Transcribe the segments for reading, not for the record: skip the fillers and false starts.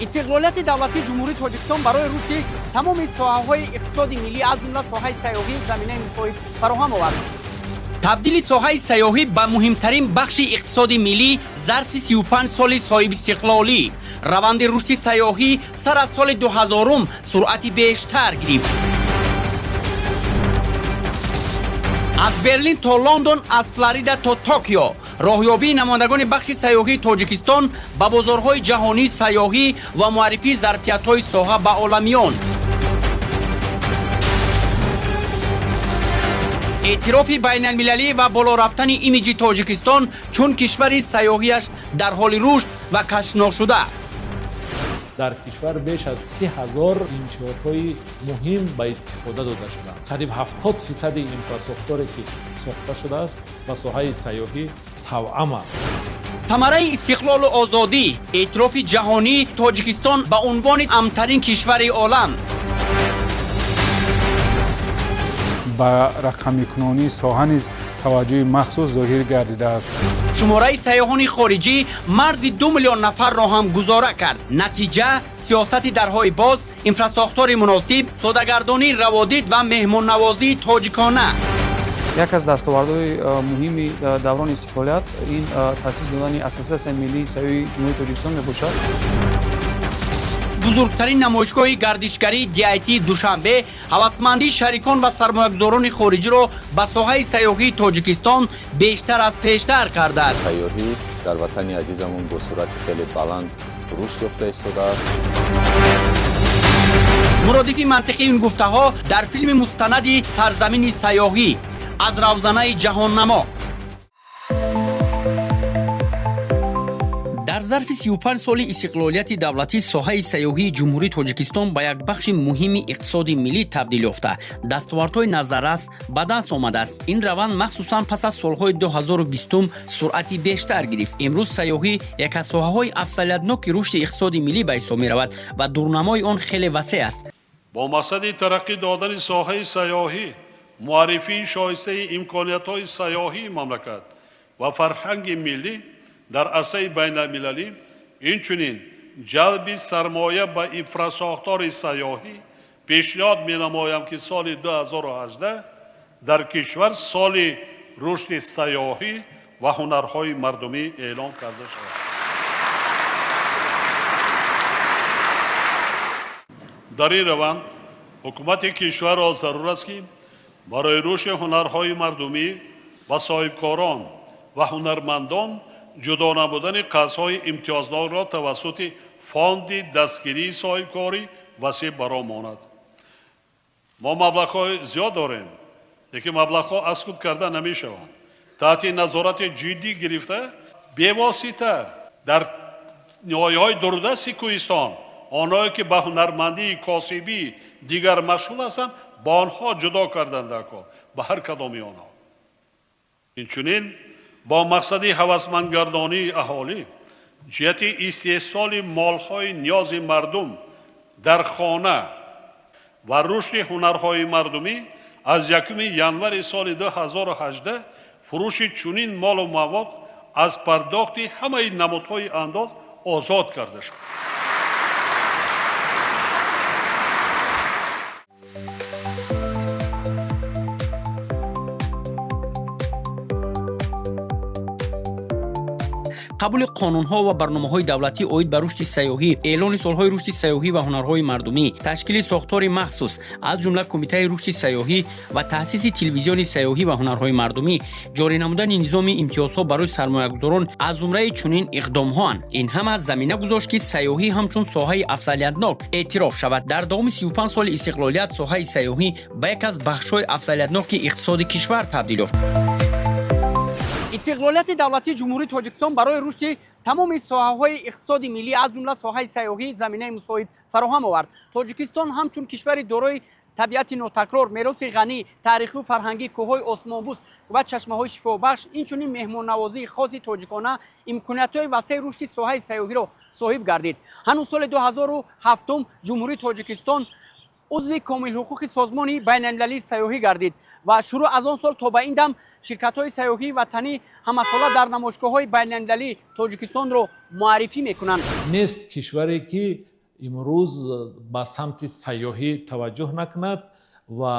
Истиқлолияти давлатии Ҷумҳурии Тоҷикистон барои рушди тамоми соҳаҳои иқтисоди миллӣ, аз ҷумла соҳаи сайёҳӣ, заминаи мусоид фароҳам овард. Табдили соҳаи сайёҳӣ ба муҳимтарин бахши иқтисоди миллӣ зарфи 35 соли соҳибистиқлолӣ. Раванди рушди сайёҳӣ сар аз соли 2000 суръати бештар гирифт. Аз Берлин то Лондон, аз Флорида то Токио, роҳёбии намояндагони бахши сайёҳии Тоҷикистон ба бозорҳои ҷаҳонии сайёҳӣ ва муаррифии зарфиятҳои соҳа ба оламиён. Эътирофи байналмилалӣ ва боло рафтани имиҷи Тоҷикистон чун кишвари сайёҳияш дар ҳоли рушд ва кашфношуда. Дар кишвар беш аз 30 000 иншоотҳои муҳим ба истифода дода шуданд. Қариб 70 фисади инфрасохторе, ки сохта шудааст, ба соҳаи сайёҳӣ тавъам аст. Самараи истиқлолу озодӣ, эътирофи ҷаҳонии Тоҷикистон ба унвони амнтарин кишвари олам. Ба рақамикунонии соҳа низ таваҷҷӯҳи махсус зоҳир гардидааст. Шумораи сайёҳони хориҷӣ марзи 2 миллион нафарро ҳам гузора кард. Натиҷа: сиёсати дарҳои боз, инфрасохтори муносиб, содагардонии раводид ва меҳмоннавозии тоҷикона. Яке аз дастовардҳои муҳими даврони истиқлолият ин таъсис додани Ассотсиатсияи миллии сайёҳии Ҷумҳурии Тоҷикистон мебошад. Бузургтарин намоишгоҳи гардишгарии DIT Душанбе ҳавасмандии шарикон ва сармоягузорони хориҷиро ба соҳаи сайёҳии Тоҷикистон бештар аз пештар кардааст. Сайёҳӣ дар ватани азизамон бо суръати хеле баланд рушд ёфта истодааст. Муродифи мантиқии ин гуфтаҳо дар филми мустанади «Сарзамини сайёҳӣ» аз равзанаи ҷаҳоннамо. Дар зарфи 35 соли истиқлолияти давлатӣ соҳаи сайёҳии Ҷумҳурии Тоҷикистон ба як бахши муҳими иқтисоди миллӣ табдил ёфта, дастовардҳои назаррас ба даст омадааст. Ин раванд махсусан пас аз солҳои 2020 суръати бештар гирифт. Имрӯз сайёҳӣ як аз соҳаҳои афзалиятноки рушди иқтисоди миллӣ ба ҳисоб меравад ва дурнамои он хеле васеъ аст. Бо мақсади тараққӣ додани соҳаи сайёҳӣ, муаррифии шоистаи имкониятҳои сайёҳии мамлакат ва фарҳанги миллӣ дар арсаи байналмилалӣ, инчунин ҷалби сармоя ба инфрасохтори сайёҳӣ, пешниҳод менамоям, ки соли 2018 дар кишвар соли рушди сайёҳӣ ва ҳунарҳои мардумӣ эълон карда шавад. Дар ин раванд ҳукумати кишварро зарур аст, ки барои рушди ҳунарҳои мардумӣ ва соҳибкорон ва ҳунармандон ҷудо намудани қарзҳои имтиёзнокро тавассути фонди дастгирии соҳибкорӣ васеъ бароҳ монад. Мо маблағҳои зиёд дорем, лекин маблағҳо аз худ карда намешаванд. Таҳти назорати ҷиддӣ гирифта, бевосита дар ноҳияҳои дурдасти кӯҳистон онҳое, ки ба ҳунармандии косибӣ дигар машғул ҳастанд, ба онҳо ҷудо кардан дар кор, ба ҳар кадоми онҳо. Инчунин бо мақсади ҳавасмандгардонии аҳолӣ ҷиҳати истеҳсоли молҳои ниёзи мардум дар хона ва рушди ҳунарҳои мардумӣ, аз 1 январи соли 2018 фурӯши чунин молу мавод аз пардохти ҳамаи намудҳои андоз озод карда шуд. Қабули қонунҳо ва барномаҳои давлатӣ оид ба рушди сайёҳӣ, эълони солҳои рушди сайёҳӣ ва ҳунарҳои мардумӣ, ташкили сохтори махсус, аз ҷумла Кумитаи рушди сайёҳӣ ва таъсиси телевизиони сайёҳӣ ва ҳунарҳои мардумӣ, ҷорӣ намудани низоми имтиёзҳо барои сармоягузорон аз зумраи чунин иқдомҳоанд. Ин ҳама замина гузошт, ки сайёҳӣ ҳамчун соҳаи афзалиятнок эътироф шавад. Дар давоми 35 соли истиқлолият соҳаи сайёҳӣ ба як аз бахшҳои афзалиятноки иқтисоди кишвар табдил ёфт. Истиқлолияти давлатии Ҷумҳурии Тоҷикистон барои рушди тамоми соҳаҳои иқтисоди миллӣ, аз ҷумла соҳаи сайёҳӣ, заминаи мусоид фароҳам овард. Тоҷикистон ҳамчун кишвари дорои табиати нотакрор, мероси ғанӣ таърихию фарҳангӣ, кӯҳҳои осмонбӯс ва чашмаҳои шифобахш, инчунин меҳмоннавозии хоси тоҷикона, имкониятҳои васеи рушди соҳаи сайёҳиро соҳиб гардид. Ҳанӯз соли 2007 Ҷумҳурии Тоҷикистон узви комилҳуқуқи Созмони байналмилалии сайёҳӣ гардид ва шурӯъ аз он сол то ба ин дам ширкатҳои сайёҳии ватанӣ ҳамасола дар намоишгоҳҳои байналмилалӣ Тоҷикистонро муаррифӣ мекунанд. Нест кишваре, ки Имрӯз ба самти сайёҳӣ таваҷҷӯҳ накунад ва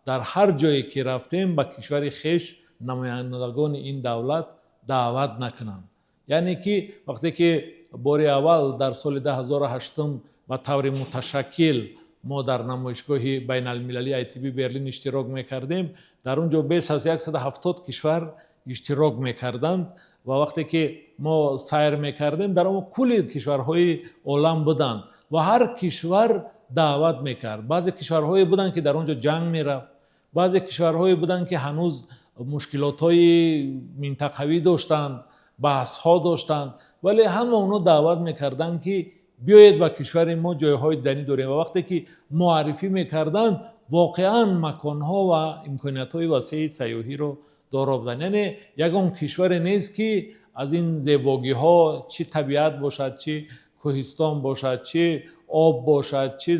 дар ҳар ҷое ки рафтем, ба кишвари хеш намояндагони ин давлат даъват накунанд. Яъне ки вақте ки бори аввал дар соли 2008 ба таври муташаккил мо дар намоишгоҳи байналмилалии ITB Берлин иштирок мекардем, дар он ҷо беш аз 170 кишвар иштирок мекарданд ва вақте ки мо сайр мекардем, дар он кулли кишварҳои олам буданд ва ҳар кишвар даъват мекард. Баъзе кишварҳое буданд, ки дар он ҷо ҷанг мерафт, баъзе кишварҳое буданд, ки ҳанӯз мушкилотҳои минтақавӣ доштанд, баҳсҳо доштанд, вале ҳама онҳо даъват мекарданд, ки биёед ба кишвари мо, ҷойҳои диданӣ дорем. Ва вақте ки муаррифӣ мекарданд, воқеан маконҳо ва имкониятҳои васеи сайёҳиро доро буданд. Яъне ягон кишваре нест, ки аз ин зебогиҳо, чӣ табиат бошад, чӣ кӯҳистон бошад, чӣ об бошад, чӣ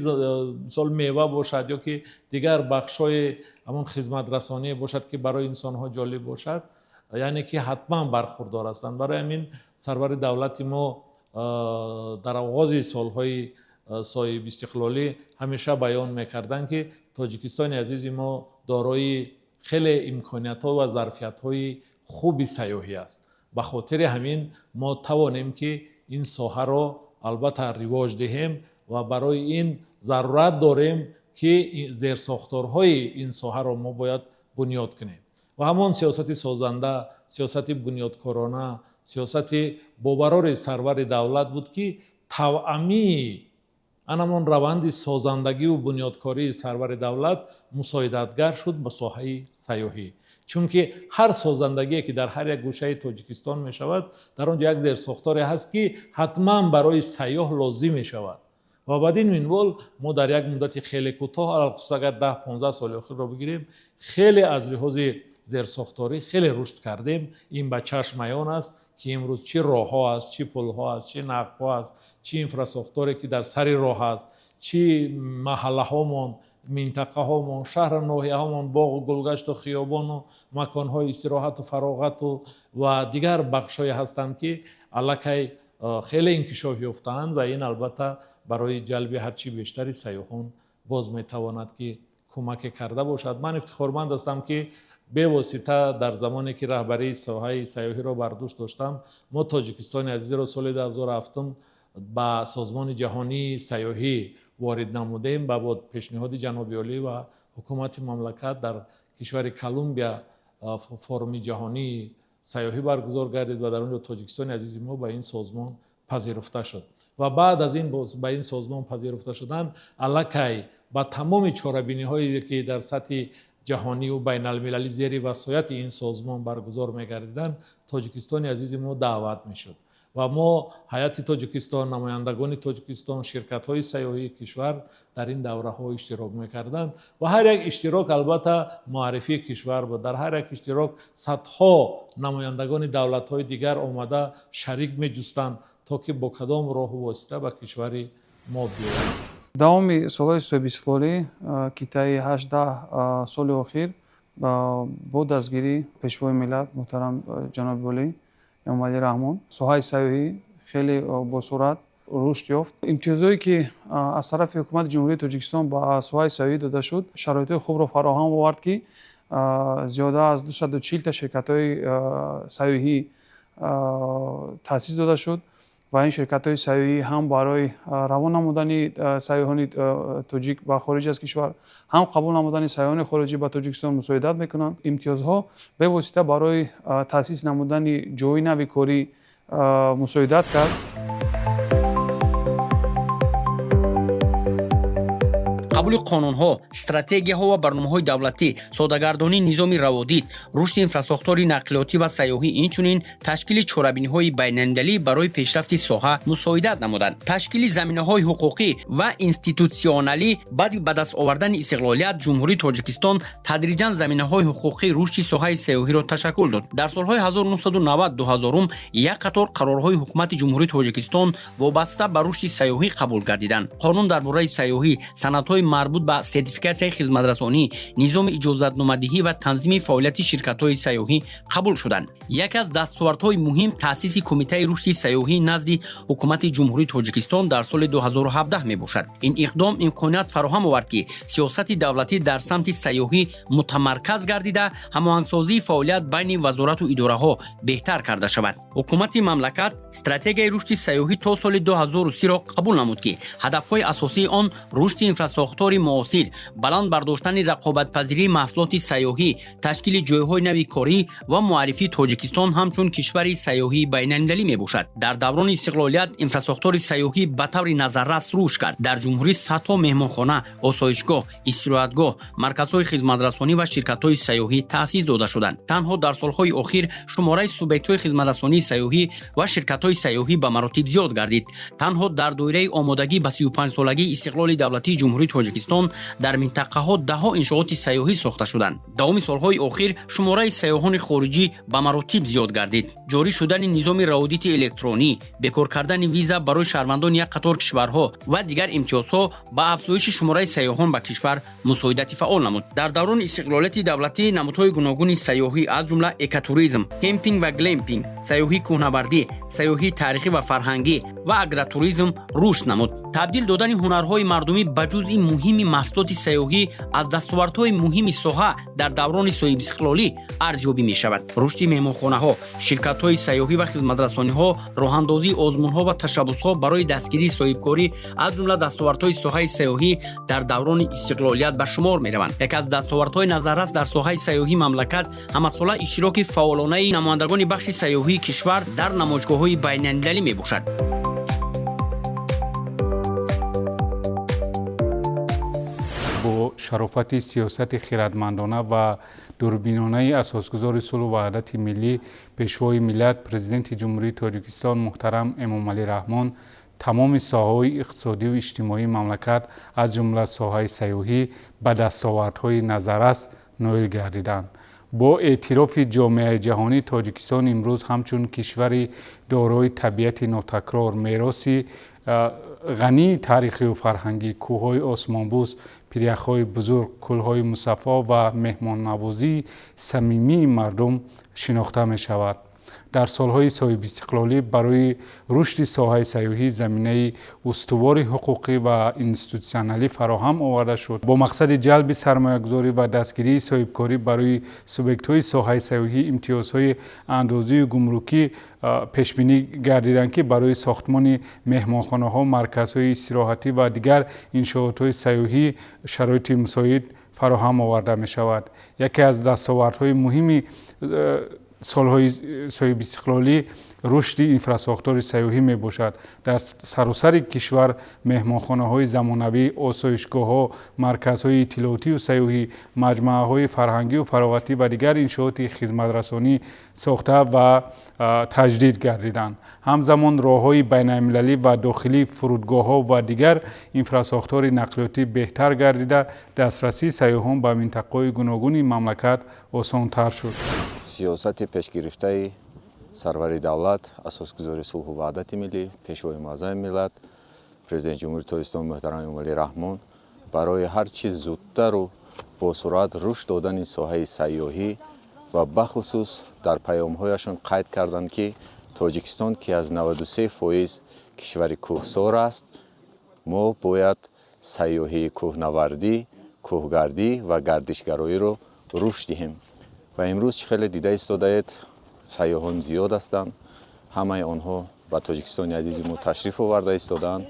мисол мева бошад ё ки дигар бахшҳои ҳамон хизматрасоние бошад, ки барои инсонҳо ҷолиб бошад, яъне ки ҳатман бархурдор ҳастанд. Барои ҳамин сарвари давлати мо дар оғози солҳои соҳибистиқлолӣ ҳамеша баён мекарданд, ки Тоҷикистони азизи мо дорои хеле имкониятҳо ва зарфиятҳои хуби сайёҳӣ аст. Ба хотири ҳамин мо тавонем, ки ин соҳаро албатта ривоҷ диҳем ва барои ин зарурат дорем, ки зерсохторҳои ин соҳаро мо бояд бунёд кунем. Ва ҳамон сиёсати созанда, сиёсати бунёдкорона, сиёсати бобарори сарвари давлат буд, ки тавъамии анамон раванди созандагиву бунёдкории сарвари давлат мусоидатгар шуд ба соҳаи сайёҳӣ, чунки ҳар созандагие, ки дар ҳар як гӯшаи Тоҷикистон мешавад, дар он ҷо як зерсохторе ҳаст, ки ҳатман барои сайёҳ лозим мешавад. Ва бад ин минвол мо дар як муддати хеле кӯтоҳ, алалхусус агар 10-15 соли охирро бигирем, хеле аз лиҳози зерсохторӣ хеле рушд кардем. Ин ба чашм аён аст, ки имрӯз чӣ роҳҳо аст, чӣ пулҳо аст, чӣ нақбҳо аст, чӣ инфрасохторе, ки дар сари роҳ аст, чӣ маҳаллаҳомон, минтақаҳомон, шаҳру ноҳияҳомон, боғу гулгашту хиёбону маконҳои истироҳату фароғату ва дигар бахшҳое ҳастанд, ки аллакай хеле инкишоф ёфтаанд. Ва ин албатта барои ҷалби ҳарчи бештари сайёҳон боз метавонад, ки кӯмаке карда бошад. Ман ифтихорманд ҳастам, ки бевосита дар замоне ки раҳбарии соҳаи сайёҳиро бар дӯш доштам, мо Тоҷикистони азизро соли 2007 ба Созмони ҷаҳонии сайёҳӣ ворид намудем ва бо пешниҳоди ҷаноби олӣ ва ҳукумати мамлакат дар кишвари Колумбия форуми ҷаҳонии сайёҳӣ баргузор гардид ва дар он ҷо Тоҷикистони азизи мо ба ин созмон пазируфта шуд. Ва баъд аз ин ба ин созмон пазируфта шудан, аллакай ба тамоми чорабиниҳое, ки дар сатҳи ҷаҳониву байналмилалӣ зери васояти ин созмон баргузор мегардиданд, Тоҷикистони азизи мо даъват мешуд ва мо ҳайати Тоҷикистон, намояндагони Тоҷикистон, ширкатҳои сайёҳии кишвар дар ин давраҳо иштирок мекарданд. Ва ҳар як иштирок албатта муаррифии кишвар буд. Дар ҳар як иштирок садҳо намояндагони давлатҳои дигар омада шарик меҷустанд, то ки бо кадом роҳу восита ба кишвари мо биёянд. Давоми солҳои соҳибистиқлолӣ, ки таи 8-10 соли охир бо дастгирии Пешвои миллат муҳтарам ҷаноби олӣ Эмомалӣ Раҳмон соҳаи сайёҳӣ хеле босуръат рушд ёфт. Имтиёзҳое, ки аз тарафи Ҳукумати Ҷумҳурии Тоҷикистон ба соҳаи сайёҳӣ дода шуд, шароитҳои хубро фароҳам овард, ки зиёда аз 240-та ширкатҳои сайёҳӣ таъсис дода шуд ва ин ширкатҳои сайёҳӣ ҳам барои равон намудани сайёҳони тоҷик ба хориҷ аз кишвар, ҳам қабул намудани сайёҳони хориҷӣ ба Тоҷикистон мусоидат мекунанд. Имтиёзҳо бевосита барои таъсис намудани ҷойи нави корӣ мусоидат кард. Қабули қонунҳо, стратегияҳо ва барномаҳои давлатӣ, содагардонии низоми раводид, рушди инфрасохтори нақлиётӣ ва сайёҳӣ, инчунин ташкили чорабиниҳои байналмилалӣ барои пешрафти соҳа мусоидат намуданд. Ташкили заминаҳои ҳуқуқӣ ва институтсионалӣ. Баъди ба даст овардани истиқлолият, Ҷумҳурии Тоҷикистон тадриҷан заминаҳои ҳуқуқии рушди соҳаи сайёҳиро ташаккул дод. Дар солҳои 1990-2000 як қатор қарорҳои Ҳукумати Ҷумҳурии Тоҷикистон вобаста ба рушди сайёҳӣ қабул гардиданд: Қонун дар бораи сайёҳӣ, санадҳои марбут ба сертификатсияи хизматрасонӣ, низоми иҷозатномадиҳӣ ва танзими фаъолияти ширкатҳои сайёҳӣ қабул шуданд. Яке аз дастовардҳои муҳим таъсиси Кумитаи рушди сайёҳӣ назди Ҳукумати Ҷумҳурии Тоҷикистон дар соли 2017 мебошад. Ин иқдом имконият фароҳам овард, ки сиёсати давлатӣ дар самти сайёҳӣ мутамарказ гардида, ҳамоҳангсозии фаъолият байни вазорату идораҳо беҳтар карда шавад. Ҳукумати мамлакат стратегияи рушди сайёҳӣ то соли 2030-ро қабул намуд, ки ҳадафҳои асосии он рушди инфрасохтори муосир, баланд бардоштани рақобатпазирии маҳсулоти сайёҳӣ, ташкили ҷойҳои нави корӣ ва муаррифии Тоҷикистон ҳамчун кишвари сайёҳии байналмилалӣ мебошад. Дар даврони истиқлолият инфрасохтори сайёҳӣ ба таври назаррас рушд кард. Дар ҷумҳурӣ садҳо меҳмонхона, осоишгоҳ, истироҳатгоҳ, марказҳои хизматрасонӣ ва ширкатҳои сайёҳӣ таъсис дода шуданд. Танҳо дар солҳои охир шумораи субъектҳои хизматрасонии сайёҳӣ ва ширкатҳои сайёҳӣ ба маротиб зиёд гардид. Танҳо дар доираи омодагӣ ба 35-солагии истиқлоли давлатии Ҷумҳурии Тоҷикистон дар минтақаҳо даҳҳо иншооти сайёҳӣ сохта шуданд. Давоми солҳои охир шумораи сайёҳони хориҷӣ ба маротиб зиёд гардид. Ҷорӣ шудани низоми раводити электронӣ, бекор кардани виза барои шаҳрвандони як қатор кишварҳо ва дигар имтиёзҳо ба афзоиши шумораи сайёҳон ба кишвар мусоидати фаъол намуд. Дар даврони истиқлолияти давлатӣ намудҳои гуногуни сайёҳӣ, аз ҷумла экотуризм, кемпинг ва глемпинг, сайёҳии кӯҳнавардӣ, сайёҳии таърихӣ ва фарҳангӣ ва агротуризм рушд намуд. Табдил додани ҳунарҳои мардумӣ ба ҷузъи муҳими маҳсулоти сайёҳӣ аз дастовардҳои муҳими соҳа дар даврони соҳибистиқлолӣ арзёбӣ мешавад. Рушди меҳмонхонаҳо, ширкатҳои сайёҳӣ ва хизматрасониҳо, роҳандозии озмунҳо ва ташаббусҳо барои дастгирии соҳибкорӣ аз ҷумла дастовардҳои соҳаи сайёҳӣ дар даврони истиқлолият ба шумор мераванд. Яке аз дастовардҳои назаррас дар соҳаи сайёҳии мамлакат ҳамасола иштироки фаъолонаи намояндагони бахши сайёҳии кишвар дар намоишгоҳҳои байналмилалӣ мебошад. Бо шарофати сиёсати хиратмандона ва дурбинонаи асосгузори сулҳу ваҳдати миллӣ, Пешвои миллат, Президенти Ҷумҳурии Тоҷикистон муҳтарам Эмомалӣ Раҳмон тамоми соҳаҳои иқтисодию иҷтимоии мамлакат, аз ҷумла соҳаи сайёҳӣ, ба дастовардҳои назаррас ноил гардиданд. Бо эътирофи ҷомеаи ҷаҳонӣ Тоҷикистон имрӯз ҳамчун кишвари дорои табиати нотакрор, мероси ғании таърихию фарҳангӣ, кӯҳҳои осмонбӯс, пиряхҳои бузург, кӯлҳои мусаффо ва меҳмоннавозии самимии мардум шинохта мешавад. Дар солҳои соҳибистиқлолӣ барои рушди соҳаи сайёҳӣ заминаи устувори ҳуқуқӣ ва институтсионалӣ фароҳам оварда шуд. Бо мақсади ҷалби сармоягузорӣ ва дастгирии соҳибкорӣ барои субъектҳои соҳаи сайёҳӣ имтиёзҳои андозию гумрукӣ пешбинӣ гардиданд, ки барои сохтмони меҳмонхонаҳо, марказҳои истироҳатӣ ва дигар иншоотҳои сайёҳӣ шароити мусоид фароҳам оварда мешавад. Яке аз дастовардҳои муҳими солҳои соҳибистиқлолӣ рушди инфрасохтори сайёҳӣ мебошад. Дар саросари кишвар меҳмонхонаҳои замонавӣ, осоишгоҳҳо, марказҳои иттилоотию сайёҳӣ, маҷмӯаҳои фарҳангию фароғатӣ ва дигар иншооти хизматрасонӣ сохта ва таҷдид гардиданд. Ҳамзамон роҳҳои байналмилалӣ ва дохилӣ, фурудгоҳҳо ва дигар инфрасохтори нақлиётӣ беҳтар гардида, дастрасии сайёҳон ба минтақаҳои гуногуни мамлакат осонтар шуд. Сиёсати пешгирифтаи сарвари давлат, асосгузори сулҳу ваҳдати миллӣ, Пешвои муаззами миллат, Президенти Ҷумҳурии Тоҷикистон муҳтарам Эмомалӣ Раҳмон барои ҳар чиз зудтару бо суръат рушд додани соҳаи сайёҳӣ ва бахусус дар паёмҳояшон қайд карданд, ки Тоҷикистон, ки аз 93% кишвари кӯҳсор аст, мо бояд сайёҳии кӯҳнавардӣ, кӯҳгардӣ ва гардишгароиро рушд диҳем. Ва имрӯз чӣ хеле дида истодаед, сайёҳон зиёд ҳастанд. Ҳамаи онҳо ба Тоҷикистони азизи мо ташриф оварда истодаанд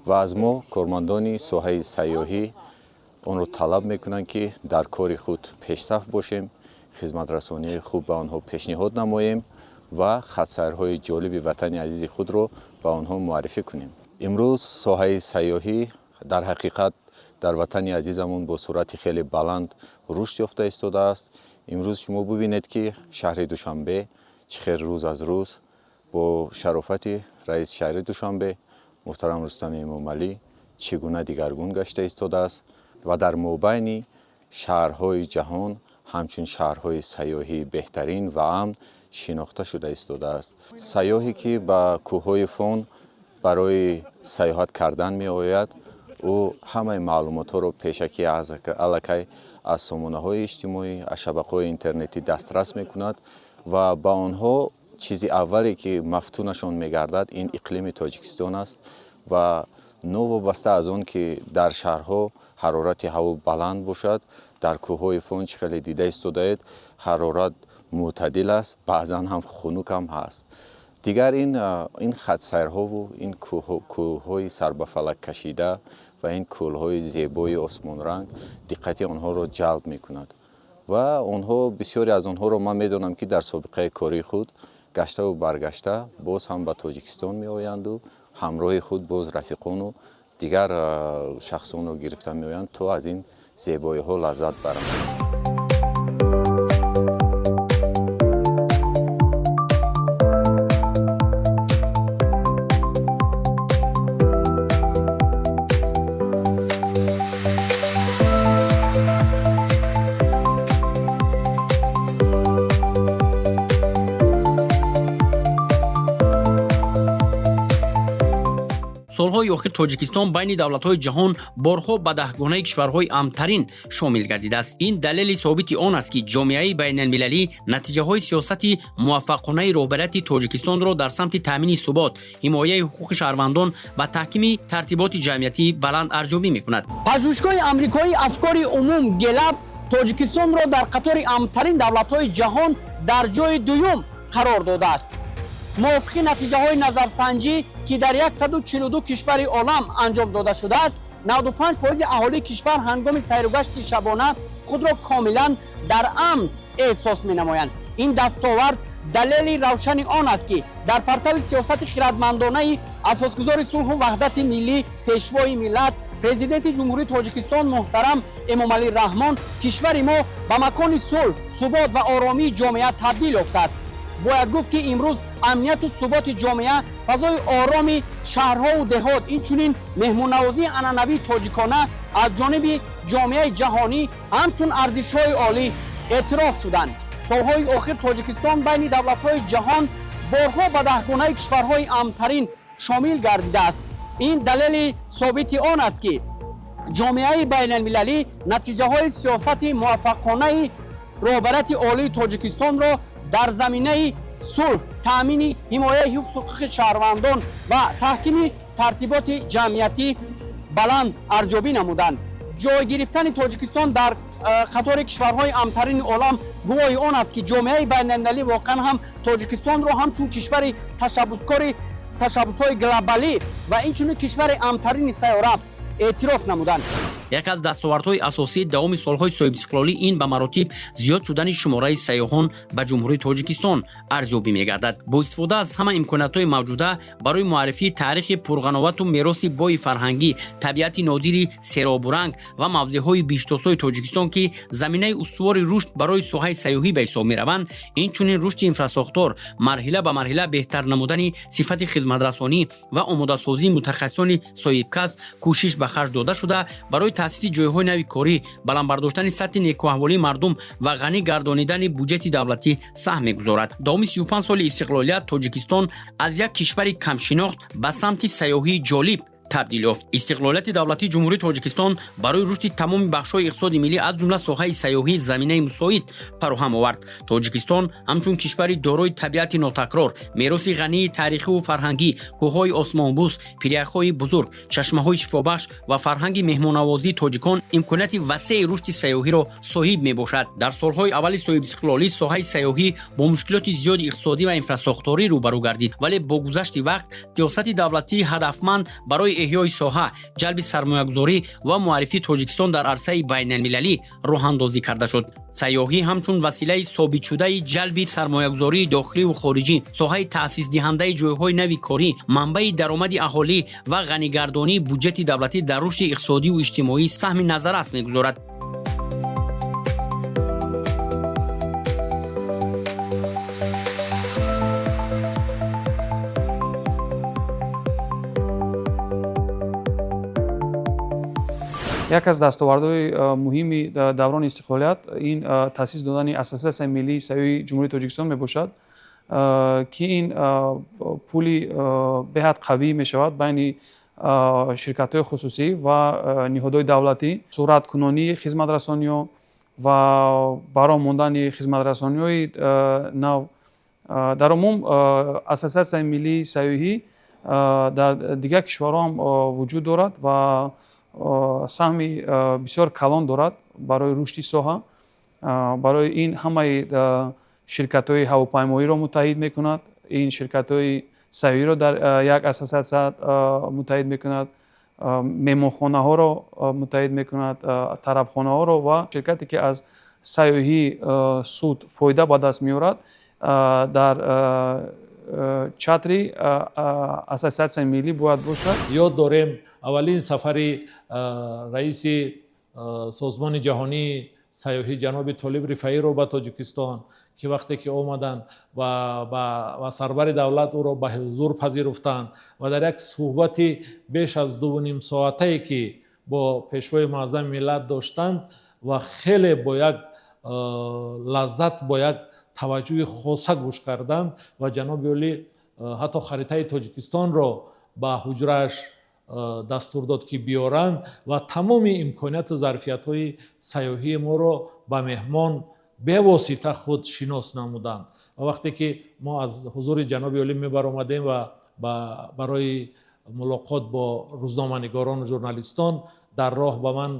ва аз мо, кормандони соҳаи сайёҳӣ, онро талаб мекунанд, ки дар кори худ пешсаф бошем, хизматрасонии хуб ба онҳо пешниҳод намоем ва хатсайрҳои ҷолиби ватани азизи худро ба онҳо муаррифӣ кунем. Имрӯз соҳаи сайёҳӣ дар ҳақиқат дар ватани азизамон бо суръати хеле баланд рушд ёфта истодааст. Имрӯз шумо бубинед, ки шаҳри Душанбе чӣ хел рӯз аз рӯз бо шарофати раиси шаҳри Душанбе муҳтарам Рустами Эмомалӣ чӣ гуна дигаргун гашта истодааст ва дар мобайни шаҳрҳои ҷаҳон ҳамчун шаҳрҳои сайёҳии беҳтарин ва амн шинохта шуда истодааст. Сайёҳе, ки ба кӯҳҳои Фон барои сайёҳат кардан меояд, Ӯ ҳамаи маълумотҳоро пешакӣ аллакай аз сомонаҳои иҷтимоӣ, аз шабакаҳои интернетӣ дастрас мекунад ва ба онҳо чизи аввале ки мафтунашон мегардад, ин иқлими Тоҷикистон аст. Ва новобаста аз он ки дар шаҳрҳо ҳарорати ҳаво баланд бошад, дар кӯҳҳои Фон, чӣ хеле дида истодаед, ҳарорат мӯътадил аст, баъзан ҳам хунук ҳам ҳаст. Дигар ин хатсайрҳову ин кӯҳҳои сарбафалак кашида ва ин кӯлҳои зебои осмонранг диққати онҳоро ҷалб мекунад. Ва онҳо, бисёре аз онҳоро ман медонам, ки дар собиқаи кории худ гаштаву баргашта боз ҳам ба Тоҷикистон меоянду ҳамроҳи худ боз рафиқону дигар шахсонро гирифта меоянд, то аз ин зебоиҳо лаззат баранд. Солҳои охир Тоҷикистон байни давлатҳои ҷаҳон борҳо ба даҳгонаи кишварҳои амнтарин шомил гардидааст. Ин далели собити он аст, ки ҷомеаи байналмилалӣ натиҷаҳои сиёсати муваффақонаи роҳбарияти Тоҷикистонро дар самти таъмини субот, ҳимояи ҳуқуқи шаҳрвандон ва таҳкими тартиботи ҷамъиятӣ баланд арзёбӣ мекунад. Пажӯҳишгоҳи амрикоии афкори умум Гелап Тоҷикистонро дар қатори амнтарин давлатҳои ҷаҳон дар ҷои дуюм қарор додааст. Мувофиқи натиҷаҳои назарсанҷӣ, ки дар 142 кишвари олам анҷом дода шудааст, 95% аҳолии кишвар ҳангоми сайругашти шабона худро комилан дар амн эҳсос менамоянд. Ин дастовард далели равшани он аст, ки дар партави сиёсати хирадмандонаи асосгузори сулҳу ваҳдати миллӣ, пешвои миллат, Президенти Ҷумҳурии Тоҷикистон муҳтарам Эмомалӣ Раҳмон кишвари мо ба макони сулҳ, субот ва оромии ҷомеа табдил ёфтааст. Бояд гуфт, ки имрӯз амнияту суботи ҷомеа, фазои ороми шаҳрҳову деҳот, инчунин меҳмоннавозии анъанавии тоҷикона аз ҷониби ҷомеаи ҷаҳонӣ ҳамчун арзишҳои олӣ эътироф шуданд. Солҳои охир Тоҷикистон байни давлатҳои ҷаҳон борҳо ба даҳгонаи кишварҳои амнтарин шомил гардидааст. Ин далели собити он аст, ки ҷомеаи байналмилалӣ натиҷаҳои сиёсати муваффақонаи роҳбарияти олии Тоҷикистонро дар заминаи сулҳ, таъмини ҳимояи ҳифзи ҳуқуқи шаҳрвандон ва таҳкими тартиботи ҷамъиятӣ баланд арзёбӣ намуданд. Ҷой гирифтани Тоҷикистон дар қатори кишварҳои амнтарини олам гувоҳи он аст, ки ҷомеаи байналмилалӣ воқеан ҳам Тоҷикистонро ҳамчун кишвари ташаббускори ташаббусҳои глобалӣ ва инчунин кишвари амнтарини сайёра эътироф намуданд. Яке аз дастовардҳои асосии давоми солҳои соҳибистиқлолӣ ин ба маротиб зиёд шудани шумораи сайёҳон ба Ҷумҳурии Тоҷикистон арзёбӣ мегардад. Бо истифода аз ҳама имкониятҳои мавҷуда барои муаррифии таърихи пурғановату мероси бои фарҳангӣ, табиати нодири серобуранг ва мавзеъҳои биҳиштосои Тоҷикистон, ки заминаи устувори рушд барои соҳаи сайёҳӣ ба ҳисоб мераванд, инчунин рушди инфрасохтор, марҳила ба марҳила беҳтар намудани сифати хизматрасонӣ ва омодасозии мутахассисони соҳибкасб кӯшиш ба харҷ дода шуда, барои таъсиси ҷойҳои нави корӣ, баланд бардоштани сатҳи некӯаҳволии мардум ва ғанӣ гардонидани буҷети давлатӣ саҳм мегузорад. Давоми 35 соли истиқлолият Тоҷикистон аз як кишвари камшинохт ба самти сайёҳии ҷолиб табдил ёфт. Истиқлолияти давлатии Ҷумҳурии Тоҷикистон барои рушди тамоми бахшҳои иқтисоди миллӣ, аз ҷумла соҳаи сайёҳӣ, заминаи мусоид фароҳам овард. Тоҷикистон ҳамчун кишвари дорои табиати нотакрор, мероси ғании таърихиву фарҳангӣ, кӯҳҳои осмонбӯс, пиряхҳои бузург, чашмаҳои шифобахш ва фарҳанги меҳмоннавозии тоҷикон имконияти васеи рушди сайёҳиро соҳиб мебошад. Дар солҳои аввали соҳибистиқлолӣ соҳаи сайёҳӣ бо мушкилоти зиёди иқтисодӣ ва инфрасохторӣ рӯбарӯ гардид, вале бо гузашти вақт сиёсати давлатии ҳадафманд барои эҳёи соҳа, ҷалби сармоягузорӣ ва муаррифии Тоҷикистон дар арсаи байналмилалӣ роҳандозӣ карда шуд. Сайёҳӣ ҳамчун василаи собитшудаи ҷалби сармоягузории дохиливу хориҷӣ, соҳаи таъсисдиҳандаи ҷойҳои нави корӣ, манбаи даромади аҳолӣ ва ғанигардонии буҷети давлатӣ дар рушди иқтисодиву иҷтимоӣ саҳми назаррас мегузорад. Яке аз дастовардҳои муҳими даврони истиқлолият ин таъсис додани Ассотсиатсияи миллии сайёҳии Ҷумҳурии Тоҷикистон мебошад, ки ин пули беҳад қавӣ мешавад байни Ширкатҳои хусусӣ ва ниҳодҳои давлатӣ, суръаткунонии хизматрасониҳо ва бароҳ мондани хизматрасониҳои нав. Дар умум, Ассотсиатсияи миллии сайёҳӣ дар дигар кишварҳо ҳам вуҷуд дорад ва саҳми бисёр калон дорад барои рушди соҳа. Барои ин ҳамаи ширкатҳои ҳавопаймоиро муттаҳид мекунад, ин ширкатҳои сайёҳиро дар як ассотсиатсия муттаҳид мекунад, меҳмонхонаҳоро муттаҳид мекунад, тарабхонаҳоро ва ширкате, ки аз сайёҳӣ суд, фоида ба даст меорад, дар чатри ассотсиатсияи миллӣ бояд бошад. Ёд дорем, аввалин сафари раиси Созмони ҷаҳонии сайёҳӣ ҷаноби Толиб Рифаиро ба Тоҷикистон, ки вақте ки омаданд ва сарвари давлат ӯро ба ҳузур пазируфтанд ва дар як суҳбати беш аз 2,5 соатае, ки бо пешвои муаззами миллат доштанд, ва хеле бо як лаззат, бо як таваҷҷӯҳи хоса гӯш карданд, ва ҷаноби олӣ ҳатто харитаи Тоҷикистонро ба ҳуҷрааш дастур дод, ки биёранд, ва тамоми имконияту зарфиятҳои сайёҳии моро ба меҳмон бевосита худ шинос намуданд. Ва вақте ки мо аз ҳузури ҷаноби олӣ мебаромадем ва барои мулоқот бо рӯзноманигорону журналистон, дар роҳ ба ман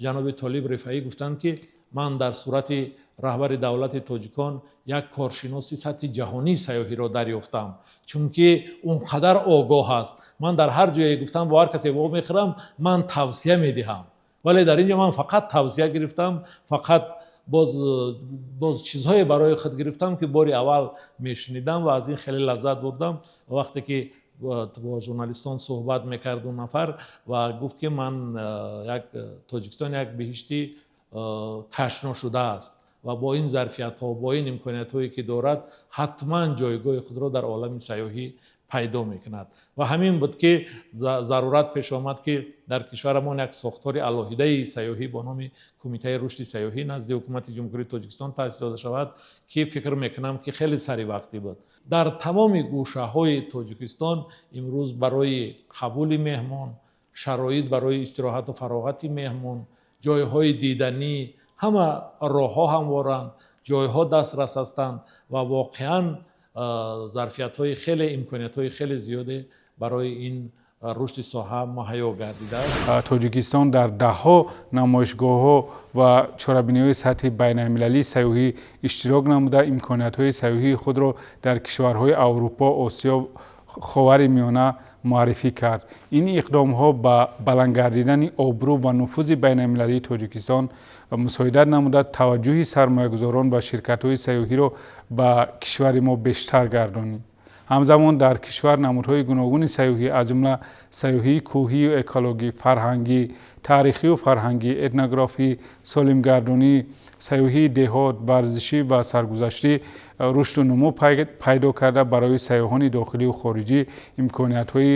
ҷаноби Толиб Рифаӣ гуфтанд, ки ман дар сурати раҳбари давлати тоҷикон як коршиноси сатҳи ҷаҳонии сайёҳиро дарёфтам, чунки он қадар огоҳ аст. Ман дар ҳар ҷое, гуфтам, бо ҳар касе вомехӯрам, ман тавсия медиҳам, вале дар ин ҷо ман фақат тавсия гирифтам, фақат боз чизҳое барои худ гирифтам, ки бори аввал мешунидам, ва аз ин хеле лаззат бурдам. Вақте ки бо журналистон суҳбат мекард он нафар ва гуфт, ки ман як Тоҷикистон як биҳишти кашф нашудааст ва бо ин зарфиятҳо, бо ин имкониятҳое, ки дорад, ҳатман ҷойгоҳи худро дар олами сайёҳӣ пайдо мекунад. Ва ҳамин буд, ки зарурат пеш омад, ки дар кишварамон як сохтори алоҳидаи сайёҳӣ бо номи Кумитаи рушди сайёҳӣ назди Ҳукумати Ҷумҳурии Тоҷикистон таъсис дода шавад, ки фикр мекунам, ки хеле саривақтӣ буд. Дар тамоми гӯшаҳои Тоҷикистон имрӯз барои қабули меҳмон шароит, барои истироҳату фароғати меҳмон ҷойҳои диданӣ, ҳама роҳҳо ҳамворанд, ҷойҳо дастрас ҳастанд ва воқеан зарфиятҳои хеле, имкониятҳои хеле зиёде барои ин рушди соҳа муҳайё гардидааст. Тоҷикистон дар даҳҳо намоишгоҳҳо ва чорабиниҳои сатҳи байналмилалии сайёҳӣ иштирок намуда, имкониятҳои сайёҳии худро дар кишварҳои Аврупо, Осиё, Ховари Миёна муаррифӣ кард. Ин иқдомҳо ба баланд гардидани обрӯ ва нуфузи байналмилалии Тоҷикистон мусоидат намуда, таваҷҷӯҳи сармоягузорон ва ширкатҳои сайёҳиро ба кишвари мо бештар гардонид. Ҳамзамон дар кишвар намудҳои гуногуни сайёҳӣ, аз ҷумла сайёҳии кӯҳию экологӣ, фарҳангӣ, таърихию фарҳангӣ, этнографӣ, солимгардонӣ, сайёҳии деҳот, варзишӣ ва саргузаштӣ рушду нумӯ пайдо карда, барои сайёҳони дохилию хориҷӣ имкониятҳои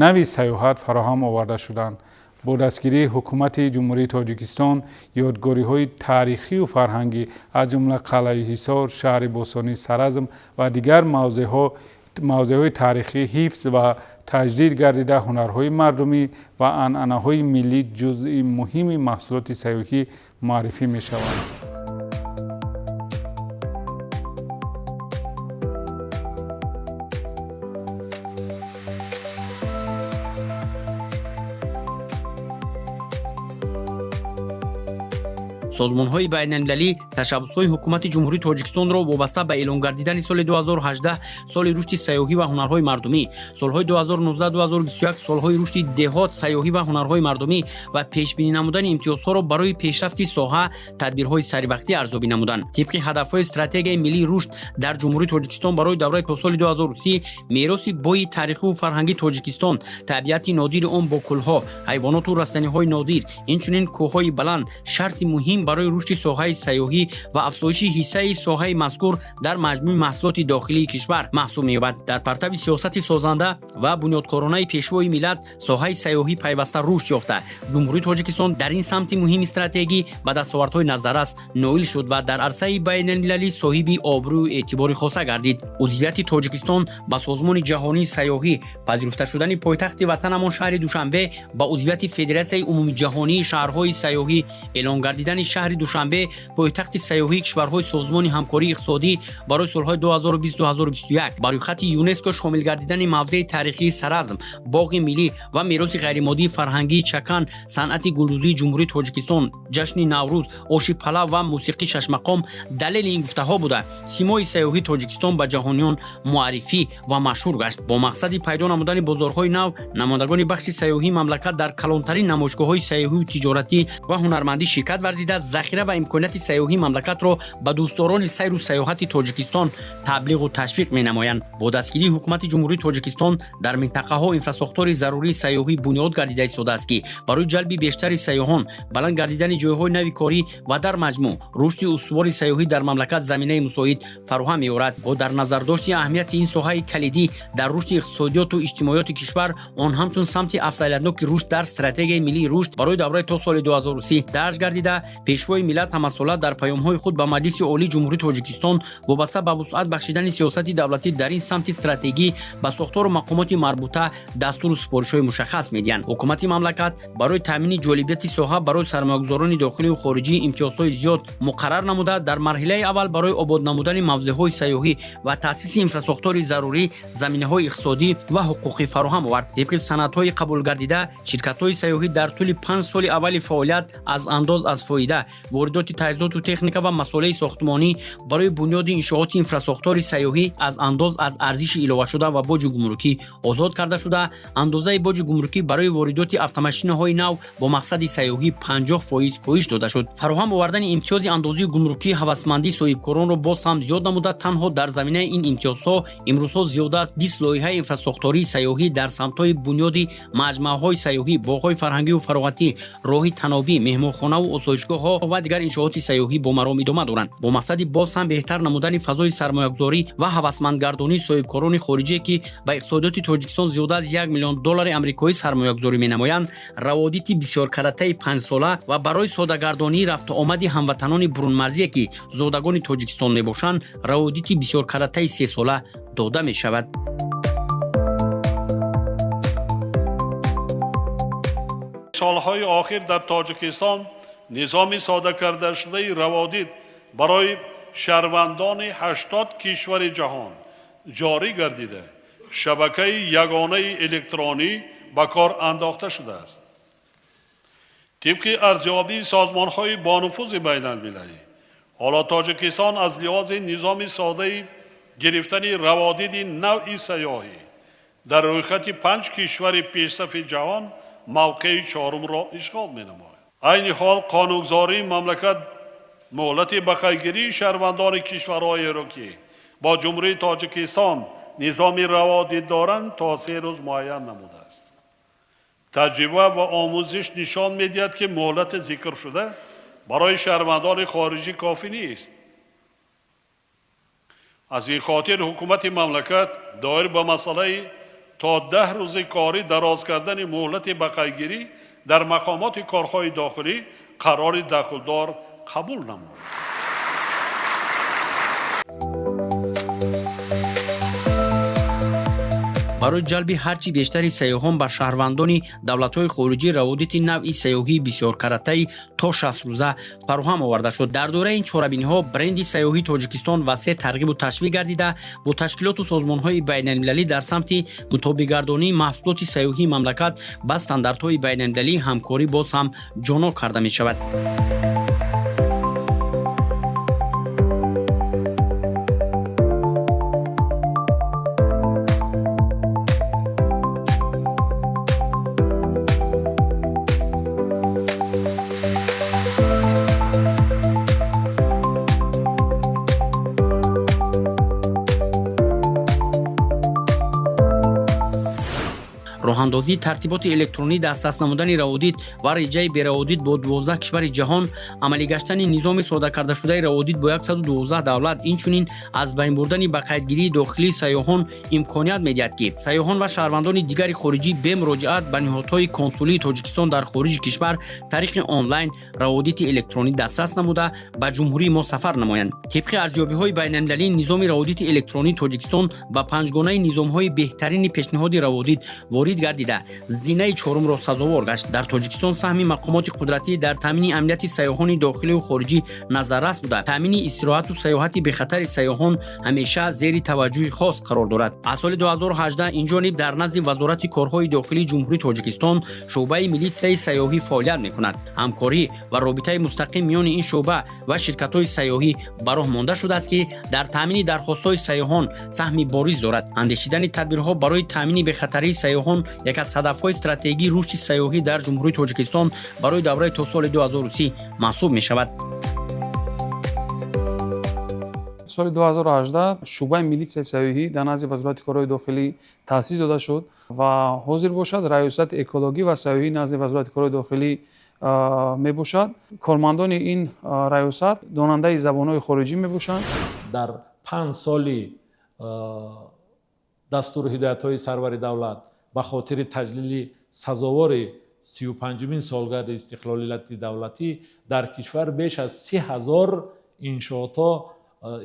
нави сайёҳат фароҳам оварда шуданд. Бо дастгирии Ҳукумати Ҷумҳурии Тоҷикистон ёдгориҳои таърихию фарҳангӣ, аз ҷумла қалъаи Ҳисор, шаҳри бостонии Саразм ва дигар мавзеъҳои таърихӣ ҳифз ва таҷдид гардида, ҳунарҳои мардумӣ ва анъанаҳои миллӣ ҷузъи муҳими маҳсулоти сайёҳӣ муаррифӣ мешаванд. Созмонҳои байналмилалӣ ташаббусҳои Ҳукумати Ҷумҳурии Тоҷикистонро вобаста ба эълон гардидани соли 2018 соли рушди сайёҳӣ ва ҳунарҳои мардумӣ, солҳои 2019-2021 солҳои рушди деҳот, сайёҳӣ ва ҳунарҳои мардумӣ ва пешбинӣ намудани имтиёзҳоро барои пешрафти соҳа тадбирҳои саривақтӣ арзёбӣ намуданд. Тибқи ҳадафҳои стратегияи миллии рушд дар Ҷумҳурии Тоҷикистон барои давраи то соли 2030, мероси бои таърихиву фарҳангии Тоҷикистон, табиати нодири он бо кӯлҳо, ҳайвоноту растаниҳои нодир, инчунин кӯҳҳои баланд шарти муҳим муҳим барои рушди соҳаи сайёҳӣ ва афзоиши ҳиссаи соҳаи мазкур дар маҷмӯи маҳсулоти дохилии кишвар маҳсуб меёбад. Дар партави сиёсати созанда ва бунёдкоронаи Пешвои миллат соҳаи сайёҳӣ пайваста рушд ёфта, Ҷумҳурии Тоҷикистон дар ин самти муҳими стратегӣ ба дастовардҳои назаррас ноил шуд ва дар арсаи байналмилалӣ соҳиби обрӯю эътибори хоса гардид. Узвияти Тоҷикистон ба Созмони ҷаҳонии сайёҳӣ, пазируфта шудани пойтахти ватанамон шаҳри Душанбе ба узвияти Федератсияи умумиҷаҳонии шаҳрҳои сайёҳӣ, эълон гардидани шаҳри Душанбе пойтахти сайёҳии кишварҳои Созмони ҳамкории иқтисодӣ барои солҳои 2020-2021, ба рӯйхати ЮНЕСКО шомил гардидани мавзеи таърихии Саразм, боғи миллӣ ва мероси ғайримоддии фарҳангии Чакан, санъати гулдӯзии Ҷумҳурии Тоҷикистон, ҷашни Наврӯз, оши палав ва мусиқии шашмақом далели ин гуфтаҳо буда, симои сайёҳии Тоҷикистон ба ҷаҳониён муаррифӣ ва машҳур гашт. Бо мақсади пайдо намудани бозорҳои нав, намояндагони бахши сайёҳии мамлакат дар калонтарин намоишгоҳҳои сайёҳию тиҷоратӣ ва ҳунармандӣ ширкат варзида, захира ва имконияти сайёҳии мамлакатро ба дӯстдорони сайру сайёҳати Тоҷикистон таблиғу ташвиқ менамоянд. Бо дастгирии ҳукумати Ҷумҳурии Тоҷикистон дар минтақаҳо инфрасохтори зарурии сайёҳӣ бунёд гардида истодааст, ки барои ҷалби бештари сайёҳон, баланд гардидани ҷойҳои нави корӣ ва дар маҷмӯъ рушди устувори сайёҳӣ дар мамлакат заминаи мусоид фароҳам меорад. Бо дар назардошти аҳамияти ин соҳаи калидӣ дар рушди иқтисодиёту иҷтимоиёти кишвар, он ҳамчун самти афзалиятноки рушд дар стратегияи миллии рушд барои давраи то соли 2030 дарҷ гардида, Пешвои миллат ҳамасола дар паёмҳои худ ба Маҷлиси Олии Ҷумҳурии Тоҷикистон вобаста ба вусъат бахшидани сиёсати давлатӣ дар ин самти стратегӣ ба сохтору мақомоти марбута дастуру супоришҳои мушаххас медиҳанд. Ҳукумати мамлакат барои таъмини ҷолибияти соҳа барои сармоягузорони дохилию хориҷӣ имтиёзҳои зиёд муқаррар намуда, дар марҳилаи аввал барои обод намудани мавзеъҳои сайёҳӣ ва таъсиси инфрасохтори зарурӣ заминаҳои иқтисодӣ ва ҳуқуқӣ фароҳам овард. Тибқи санадҳои қабулгардида, ширкатҳои сайёҳӣ дар тӯли 5 соли аввали фаъолият аз андоз аз фоида, воридоти таҷҳизоту техника ва масолеҳи сохтмонӣ барои бунёди иншооти инфрасохтори сайёҳӣ аз андоз аз арзиши иловашуда ва боҷи гумрукӣ озод карда шуда, андозаи боҷи гумрукӣ барои воридоти автомошинаҳои нав бо мақсади сайёҳӣ 50% коҳиш дода шуд. Фароҳам овардани имтиёзи андозии гумрукӣ ҳавасмандии соҳибкоронро боз ҳам зиёд намуда, танҳо дар заминаи ин имтиёзҳо имрӯзҳо зиёда аз 20 лоиҳаи инфрасохтории сайёҳӣ дар самтҳои бунёди маҷмӯаҳои сайёҳӣ, боғҳои фарҳангию фароғатӣ, роҳи танобӣ, меҳмонхонаву осоишгоҳҳо ва дигар иншооти сайёҳӣ бо маром идома доранд. Бо мақсади боз ҳам беҳтар намудани фазои сармоягузорӣ ва ҳавасмандгардонии соҳибкорони хориҷие, ки ба иқтисодиёти Тоҷикистон зиёда аз 1 миллион доллари амрикоӣ сармоягузорӣ менамоянд, раводити бисёркаратаи 5-сола ва барои содагардонии рафтуомади ҳамватанони бурунмарзие, ки зодагони Тоҷикистон мебошанд, раводити бисёркаратаи 3-сола дода мешавад. Солҳои охир дар Тоҷикистон низоми сода кардашудаи раводид барои шаҳрвандони 80 кишвари ҷаҳон ҷорӣ гардида, шабакаи ягонаи электронӣ ба кор андохта шудааст. Тибқи арзёбии созмонҳои бонуфузи байналмилалӣ, ҳоло Тоҷикистон аз лиҳози низоми содаи гирифтани раводиди навъи сайёҳӣ дар рӯйхати 5 кишвари пешсафи ҷаҳон мавқеи 4-умро ишғол менамояд. Айни ҳол қонунгузории мамлакат муҳлати ба қайдгирии шаҳрвандони кишварҳоеро, ки бо Ҷумҳурии Тоҷикистон низоми раводид доранд, то 3 рӯз муайян намудааст. Таҷриба ва омӯзиш нишон медиҳад, ки муҳлати зикршуда барои шаҳрвандони хориҷӣ кофӣ нест. Аз ин хотир ҳукумати мамлакат доир ба масъалаи то 10 рӯзи корӣ дароз кардани муҳлати ба қайдгирӣ дар мақомоти корҳои дохилӣ қарори дахлдор қабул намуд. Барои ҷалби ҳарчи бештари сайёҳон ба шаҳрвандони давлатҳои хориҷӣ раводити навъи сайёҳии бисёркаратаи то 60 рӯза фароҳам оварда шуд. Дар доираи ин чорабиниҳо бренди сайёҳии Тоҷикистон васеъ тарғибу ташвиқ гардида, бо ташкилоту созмонҳои байналмилалӣ дар самти мутобиқгардонии маҳсулоти сайёҳии мамлакат ба стандартҳои байналмилалӣ ҳамкорӣ боз ҳам ҷонок карда мешавад. Роҳандозии тартиботи электронӣ, дастрас намудани раводид ва реҷаи бераводид бо 12 кишвари ҷаҳон, амалигаштани низоми соддакардашудаи раводид бо 112 давлат, инчунин аз байн бурдани ба қайдгирии дохилии сайёҳон имконият медиҳад, ки сайёҳон ва шаҳрвандони дигари хориҷӣ бе муроҷиат ба ниҳодҳои консулии Тоҷикистон дар хориҷи кишвар тариқи онлайн раводити электронӣ дастрас намуда, ба ҷумҳурии мо сафар намоянд. Тибқи арзёбиҳои байналмилалӣ, низоми раводити электронии Тоҷикистон ба панҷгонаи низомҳои беҳтарини пешниҳоди раводид ворид гардида, зинаи чорумро сазовор гашт. Дар Тоҷикистон саҳми мақомоти қудратӣ дар таъмини амнияти сайёҳони дохилию хориҷӣ назаррас буда, таъмини истироҳату сайёҳати бехатари сайёҳон ҳамеша зери таваҷҷӯҳи хос қарор дорад. Аз соли 2018 инҷониб дар назди Вазорати корҳои дохилии Ҷумҳурии Тоҷикистон шӯъбаи милитсияи сайёҳӣ фаъолият мекунад. Ҳамкорӣ ва робитаи мустақим миёни ин шӯъба ва ширкатҳои сайёҳӣ ба роҳ монда шудааст, ки дар таъмини дархостҳои сайёҳон саҳми бориз дорад. Андешидани тадбирҳо барои таъмини бехатарии сайёҳон яке аз ҳадафҳои стратегии рушди сайёҳӣ дар Ҷумҳурии Тоҷикистон барои давраи то соли 2030 маҳсуб мешавад. Соли 2018 шӯъбаи милитсияи сайёҳӣ дар назди Вазорати корҳои дохилӣ таъсис дода шуд ва ҳозир бошад Раёсати экологӣ ва сайёҳӣ назди Вазорати корҳои дохилӣ мебошад. Кормандони ин раёсат донандаи забонҳои хориҷӣ мебошанд. Дар 5 соли дастуру ҳидоятҳои сарвари давлат ба хотири таҷлили сазовори 35-умин солгарди истиқлолияти давлатӣ дар кишвар беш аз 30 000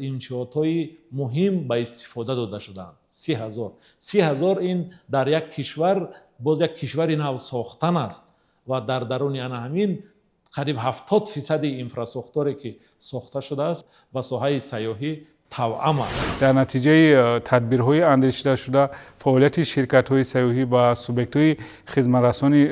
иншоотҳои муҳим ба истифода дода шудаанд. 30 000, 30 000, ин дар як кишвар, боз як кишвари нав сохтан аст ва дар даруни ана ҳамин қариб 70 фисади инфрасохторе ки сохта шудааст, ба соҳаи сайёҳӣ тавъам аст. Дар натиҷаи тадбирҳои андешидашуда фаъолияти ширкатҳои сайёҳӣ ва субъектҳои хизматрасони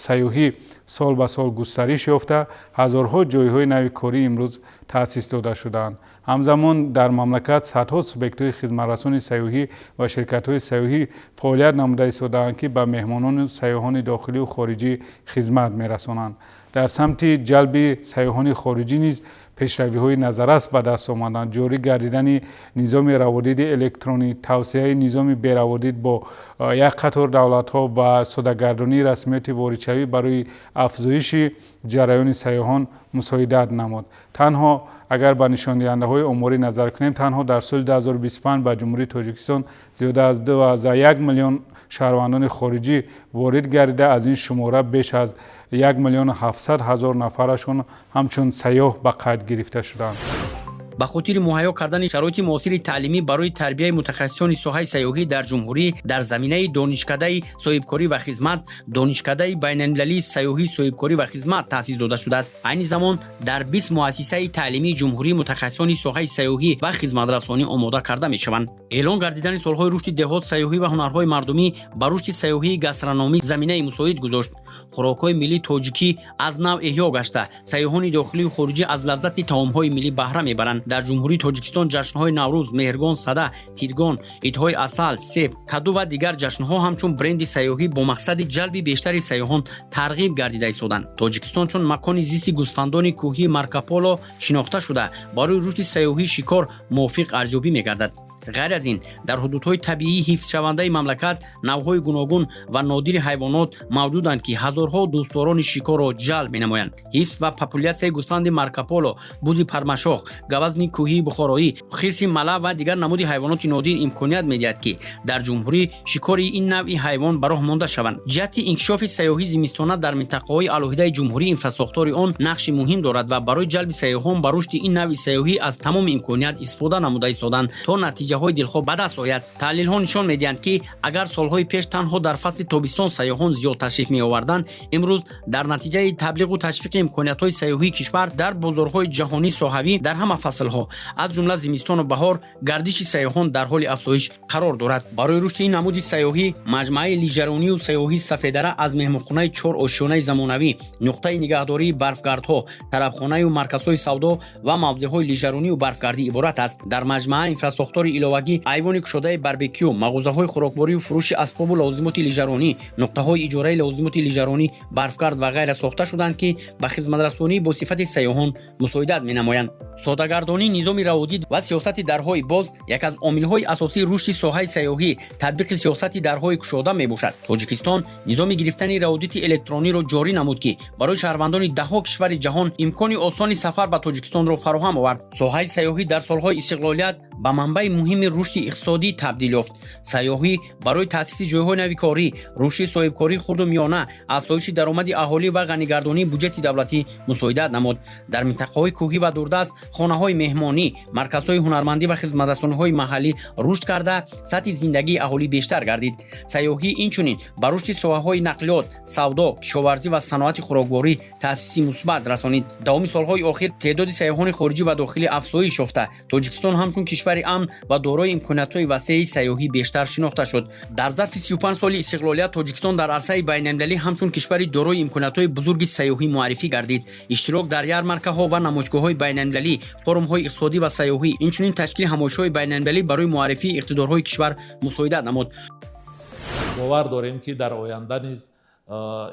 сайёҳӣ сол ба сол густариш ёфта, ҳазорҳо ҷойҳои нави корӣ имрӯз таъсис дода шудаанд. Ҳамзамон дар мамлакат садҳо субъектҳои хизматрасони сайёҳӣ ва ширкатҳои сайёҳӣ фаъолият намуда истодаанд, ки ба меҳмонону сайёҳони дохилию хориҷӣ хизмат мерасонанд. Дар самти ҷалби сайёҳони хориҷӣ низ пешравиҳои назаррас ба даст омаданд. Ҷорӣ гардидани низоми раводиди электронӣ, тавсеаи низоми бераводид бо як қатор давлатҳо ва соддагардонии расмиёти воридшавӣ барои афзоиши ҷараёни сайёҳон мусоидат намуд. Танҳо агар ба нишондиҳандаҳои оморӣ назар кунем, танҳо дар соли 2025 ба Ҷумҳурии Тоҷикистон зиёда аз 2,1 миллион шаҳрвандони хориҷӣ ворид гардида, аз ин шумора беш аз 1 700 000 нафарашон ҳамчун сайёҳ ба қайд гирифта шуданд. Ба хотири муҳайё кардани шароити муосири таълимӣ барои тарбияи мутахассисони соҳаи сайёҳӣ дар ҷумҳурӣ дар заминаи Донишкадаи соҳибкорӣ ва хизмат Донишкадаи байналмилалии сайёҳӣ, соҳибкорӣ ва хизмат таъсис дода шудааст. Айни замон дар 20 муассисаи таълимии ҷумҳурӣ мутахассисони соҳаи сайёҳӣ ва хизматрасонӣ омода карда мешаванд. Эълон гардидани солҳои рушди деҳот, сайёҳӣ ва ҳунарҳои мардумӣ ба рушди сайёҳии гастрономӣ заминаи мусоид гузошт. Хӯрокҳои миллии тоҷикӣ аз нав эҳё гашта, сайёҳони дохилию хориҷӣ аз лаззати таомҳои миллӣ баҳра мебаранд. Дар Ҷумҳурии Тоҷикистон ҷашнҳои Наврӯз, Меҳргон, Сада, Тиргон, идҳои асал, себ, каду ва дигар ҷашнҳо ҳамчун бренди сайёҳӣ бо мақсади ҷалби бештари сайёҳон тарғиб гардида истоданд. Тоҷикистон чун макони зисти гӯсфандони кӯҳии Маркополо шинохта шуда, барои рушди сайёҳии шикор мувофиқ арзёбӣ мегардад. Ғайр аз ин, дар ҳудудҳои табиии ҳифзшавандаи мамлакат навъҳои гуногун ва нодири ҳайвонот мавҷуданд, ки ҳазорҳо дӯстдорони шикорро ҷалб менамоянд. Ҳифз ва популятсияи гӯсфанди Маркополо, бузи пармашох, гавазни кӯҳии бухороӣ, хирси мала ва дигар намуди ҳайвоноти нодир имконият медиҳад, ки дар ҷумҳурӣ шикори ин навъи ҳайвон ба роҳ монда шаванд. Ҷиҳати инкишофи сайёҳии зимистона дар минтақаҳои алоҳидаи ҷумҳурӣ инфрасохтори он нақши муҳим дорад ва барои ҷалби сайёҳон ба рушди ин навъи сайёҳӣ аз тамоми имконият истифода намуда истоданд, то натиҷаҳои дилхоҳ ба даст ояд. Таҳлилҳо нишон медиҳанд, ки агар солҳои пеш танҳо дар фасли тобистон сайёҳон зиёд ташриф меоварданд, имрӯз дар натиҷаи таблиғу ташвиқи имкониятҳои сайёҳии кишвар дар бозорҳои ҷаҳонӣ соҳавӣ дар ҳама фаслҳо, аз ҷумла зимистону баҳор, гардиши сайёҳон дар ҳоли афзоиш қарор дорад. Барои рушди ин намуди сайёҳӣ маҷмӯаи лижаронию сайёҳии Сафедара аз меҳмонхонаи чор ошёнаи замонавӣ, нуқтаи нигаҳдории барфгардҳо, тарабхонаю марказҳои савдо ва мавзеъҳои лижаронию барфгардӣ иборат аст. Дар маҷмӯа инфрасохтори иловагӣ Иловагӣ, айвони кушодаи барбекю, мағозаҳои хӯрокворию фурӯши асбобу лавозимоти лижаронӣ, нуқтаҳои иҷораи лавозимоти лижаронӣ, барфгард ва ғайра сохта шуданд, ки ба хизматрасонии бо сифати сайёҳон мусоидат менамоянд. Содагардонии низоми раводид ва сиёсати дарҳои боз. Як аз омилҳои асосии рушди соҳаи сайёҳӣ татбиқи сиёсати дарҳои кушода мебошад. Тоҷикистон низоми гирифтани раводиди электрониро ҷорӣ намуд, ки барои шаҳрвандони даҳҳо кишвари ҷаҳон имкони осони сафар ба Тоҷикистонро фароҳам овард. Соҳаи сайёҳӣ дар солҳои истиқлолият ба манбаи муҳими рушди иқтисодӣ табдил ёфт. Сайёҳӣ барои таъсиси ҷойҳои нави корӣ, рушди соҳибкории хурду миёна, афзоиши даромади аҳолӣ ва ғанигардонии буҷети давлатӣ мусоидат намуд. Дар минтақаҳои кӯҳӣ ва дурдаст хонаҳои меҳмонӣ, марказҳои ҳунармандӣ ва хизматрасониҳои маҳаллӣ рушд карда, сатҳи зиндагии аҳолӣ бештар гардид. Сайёҳӣ инчунин ба рушди соҳаҳои нақлиёт, савдо, кишоварзӣ ва саноати хӯрокворӣ таъсиси мусбат расонид. Давоми солҳои охир теъдоди сайёҳони хориҷӣ ва дохилӣ афзоиш ёфта, Тоҷикистон ҳамчун кишвари амн ва дорои имкониятҳои васеи сайёҳӣ бештар шинохта шуд. Дар зарфи 35 соли истиқлолият Тоҷикистон дар арсаи байналмилалӣ ҳамчун кишвари дорои имкониятҳои бузурги сайёҳӣ муаррифӣ гардид. Иштирок дар ярмаркаҳо ва намоишгоҳҳои байналмилалӣ, форумҳои иқтисодӣ ва сайёҳӣ, инчунин ташкили ҳамоишҳои байналмилалӣ барои муаррифии иқтидорҳои кишвар мусоидат намуд. Бовар дорем, ки дар оянда низ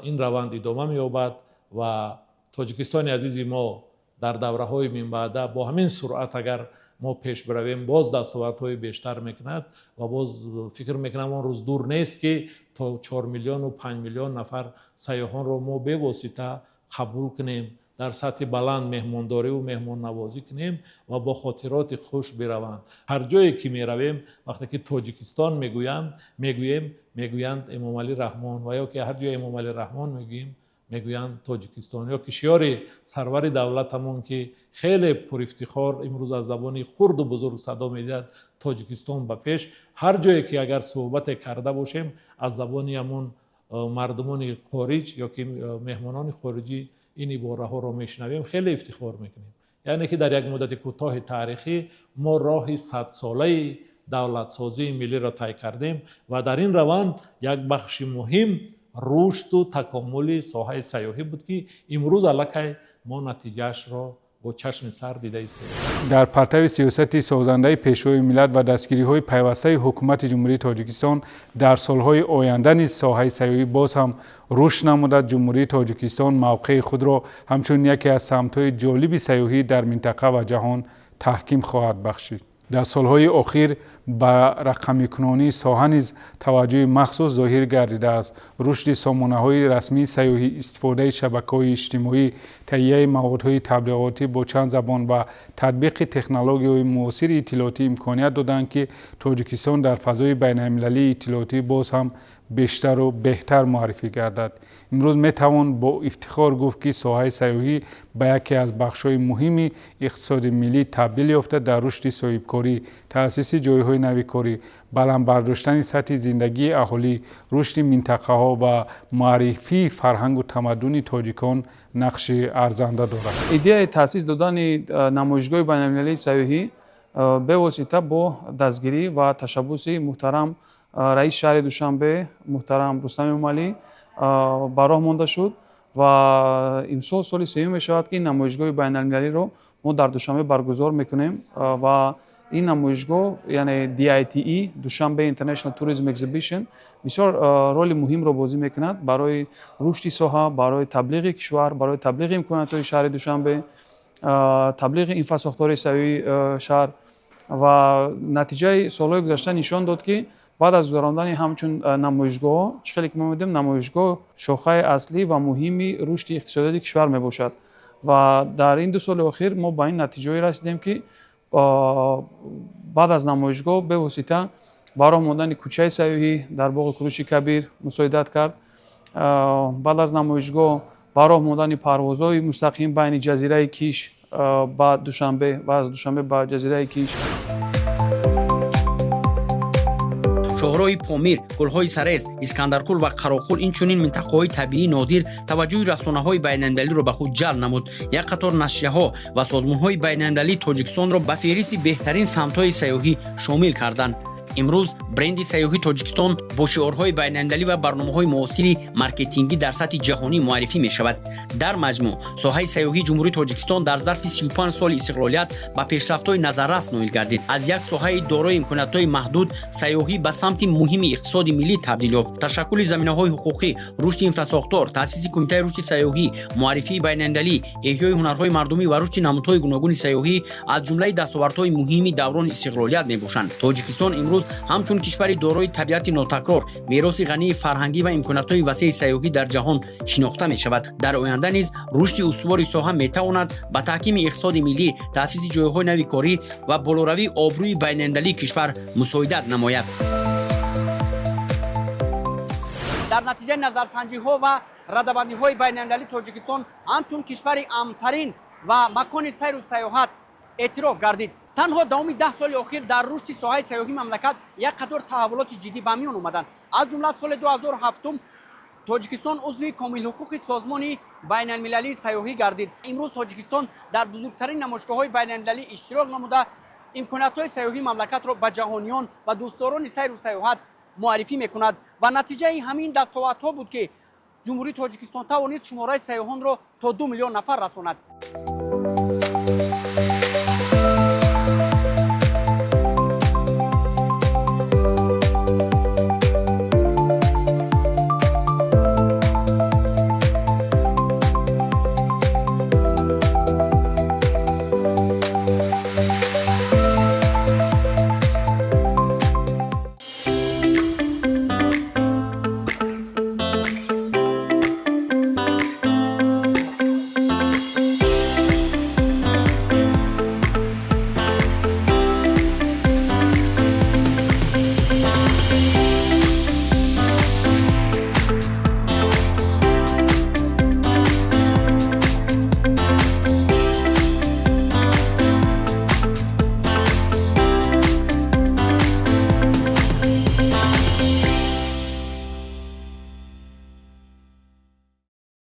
ин раванд идома меёбад ва Тоҷикистони азизи мо дар давраҳои минбаъда бо ҳамин суръат агар мо пеш биравем, боз дастовардҳои бештар мекунад ва боз фикр мекунам, он рӯз дур нест, ки то 4 миллиону 5 миллион нафар сайёҳонро мо бевосита қабул кунем, дар сатҳи баланд меҳмондориву меҳмоннавозӣ кунем ва бо хотироти хуш бираванд. Ҳар ҷое ки меравем, вақте ки Тоҷикистон мегӯянд, мегӯем, мегӯянд Эмомалӣ Раҳмон ва ё ки ҳар ҷое Эмомалӣ Раҳмон мегӯем, мегӯянд Тоҷикистон, ё ки шиёри сарвари давлатамон, ки хеле пурифтихор имрӯз аз забони хурду бузург садо медиҳад: «Тоҷикистон ба пеш!» Ҳар ҷое ки агар суҳбате карда бошем, аз забони ҳамон мардумони хориҷ ё ки меҳмонони хориҷӣ ин ибораҳоро мешунавем, хеле ифтихор мекунем. Яъне ки дар як муддати кӯтоҳи таърихӣ мо роҳи садсолаи давлатсозии миллиро тай кардем ва дар ин раванд як бахши муҳим рушду такомули соҳаи сайёҳӣ буд, ки имрӯз аллакай мо натиҷаашро бо чашми сар дида истодаем. Дар партави сиёсати созандаи Пешвои миллат ва дастгириҳои пайвастаи Ҳукумати Ҷумҳурии Тоҷикистон дар солҳои оянда низ соҳаи сайёҳӣ боз ҳам рушд намуда, Ҷумҳурии Тоҷикистон мавқеи худро ҳамчун яке аз самтҳои ҷолиби сайёҳӣ дар минтақа ва ҷаҳон таҳким хоҳад бахшид. Дар солҳои охир ба рақамикунонии соҳа низ таваҷҷӯҳи махсус зоҳир гардидааст. Рушди сомонаҳои расмии сайёҳӣ, истифодаи шабакаҳои иҷтимоӣ, таҳияи маводҳои таблиғотӣ бо чанд забон ва татбиқи технологияҳои муосири иттилоотӣ имконият доданд, ки Тоҷикистон дар фазои байналмилалии иттилоотӣ боз ҳам бештару беҳтар муаррифӣ гардад. Имрӯз метавон бо ифтихор гуфт, ки соҳаи сайёҳӣ ба яке аз бахшҳои муҳими иқтисоди миллӣ табдил ёфта, дар рушди соҳибкорӣ, таъсиси ҷойҳои нави корӣ, баланд бардоштани сатҳи зиндагии аҳолӣ, рушди минтақаҳо ва муаррифии фарҳангу тамаддуни тоҷикон нақши арзанда дорад. Идеяи таъсис додани намоишгоҳи байналмилалии сайёҳӣ бевосита бо дастгирӣ ва ташаббуси муҳтарам раиси шаҳри Душанбе муҳтарам Рустам Эмомалӣ ба роҳ монда шуд ва имсол соли сеюм мешавад, ки ин намоишгоҳи байналмилалиро мо дар Душанбе баргузор мекунем. Ва ин намоишгоҳ, яъне DITE, Душанбе International Tourism Exhibition, бисёр роли муҳимро бозӣ мекунад барои рушди соҳа, барои таблиғи кишвар, барои таблиғи имкониятҳои шаҳри Душанбе, таблиғи инфрасохтори сайёҳии шаҳр. Ва натиҷаи солҳои гузашта нишон дод, ки баъд аз гузарондани ҳамчун намоишгоҳҳо, чӣ хеле ки мо медонем, намоишгоҳ шохаи аслӣ ва муҳими рушди иқтисодиёти кишвар мебошад. Ва дар ин 2 соли охир мо ба ин натиҷаҳое расидем, ки баъд аз намоишгоҳ бевосита ба роҳ мондани кӯчаи сайёҳӣ дар боғи Куруши Кабир мусоидат кард, баъд аз намоишгоҳ ба роҳ мондани парвозҳои мустақим байни ҷазираи Киш ба Душанбе ва аз Душанбе ба ҷазираи Киш. Шоҳроҳи Помир, кӯлҳои Сарез, Искандаркӯл ва Қароқул, инчунин минтақаҳои табиии нодир таваҷҷӯҳи расонаҳои байналмилалиро ба худ ҷалб намуд. Як қатор нашрияҳо ва созмонҳои байналмилалии Тоҷикистонро ба феҳристи беҳтарин самтҳои сайёҳӣ шомил карданд. Имрӯз бренди сайёҳии Тоҷикистон бо шиорҳои байналмилалӣ ва барномаҳои муосири маркетингӣ дар сатҳи ҷаҳонӣ муаррифӣ мешавад. Дар маҷмӯъ, соҳаи сайёҳии Ҷумҳурии Тоҷикистон дар зарфи 35 соли истиқлолият ба пешрафтҳои назаррас ноил гардид. Аз як соҳаи дорои имкониятҳои маҳдуд сайёҳӣ ба самти муҳими иқтисоди миллӣ табдил ёфт. Ташаккули заминаҳои ҳуқуқӣ, рушди инфрасохтор, таъсиси Кумитаи рушди сайёҳӣ, муаррифии байналмилалӣ, эҳёи ҳунарҳои мардумӣ ва рушди намудҳои гуногуни сайёҳӣ аз ҷумлаи дастовардҳои муҳими даврони истиқлолият мебошанд. Тоҷикистон имрӯз ҳамчун кишвари дорои табиати нотакрор, мероси ғании фарҳангӣ ва имкониятҳои васеи сайёҳӣ дар ҷаҳон шинохта мешавад. Дар оянда низ рушди устувори соҳа метавонад ба таҳкими иқтисоди миллӣ, таъсиси ҷойҳои нави корӣ ва болоравии обрӯи байналмилалии кишвар мусоидат намояд. Дар натиҷаи назарсанҷиҳо ва радабандиҳои байналмилалӣ Тоҷикистон ҳамчун кишвари амнтарин ва макони сайру сайёҳат эътироф гардид. Танҳо давоми 10 соли охир дар рушди соҳаи сайёҳии мамлакат як қатор таҳаввулоти ҷиддӣ ба миён омаданд. Аз ҷумла, соли 2007 Тоҷикистон узви комилҳуқуқи Созмони байналмилалии сайёҳӣ гардид. Имрӯз Тоҷикистон дар бузургтарин намоишгоҳҳои байналмилалӣ иштирок намуда, имкониятҳои сайёҳии мамлакатро ба ҷаҳониён ва дӯстдорони сайру сайёҳат муаррифӣ мекунад. Ва натиҷаи ҳамин дастовардҳо буд, ки Ҷумҳурии Тоҷикистон тавонист шумораи сайёҳонро то 2 миллион нафар расонад.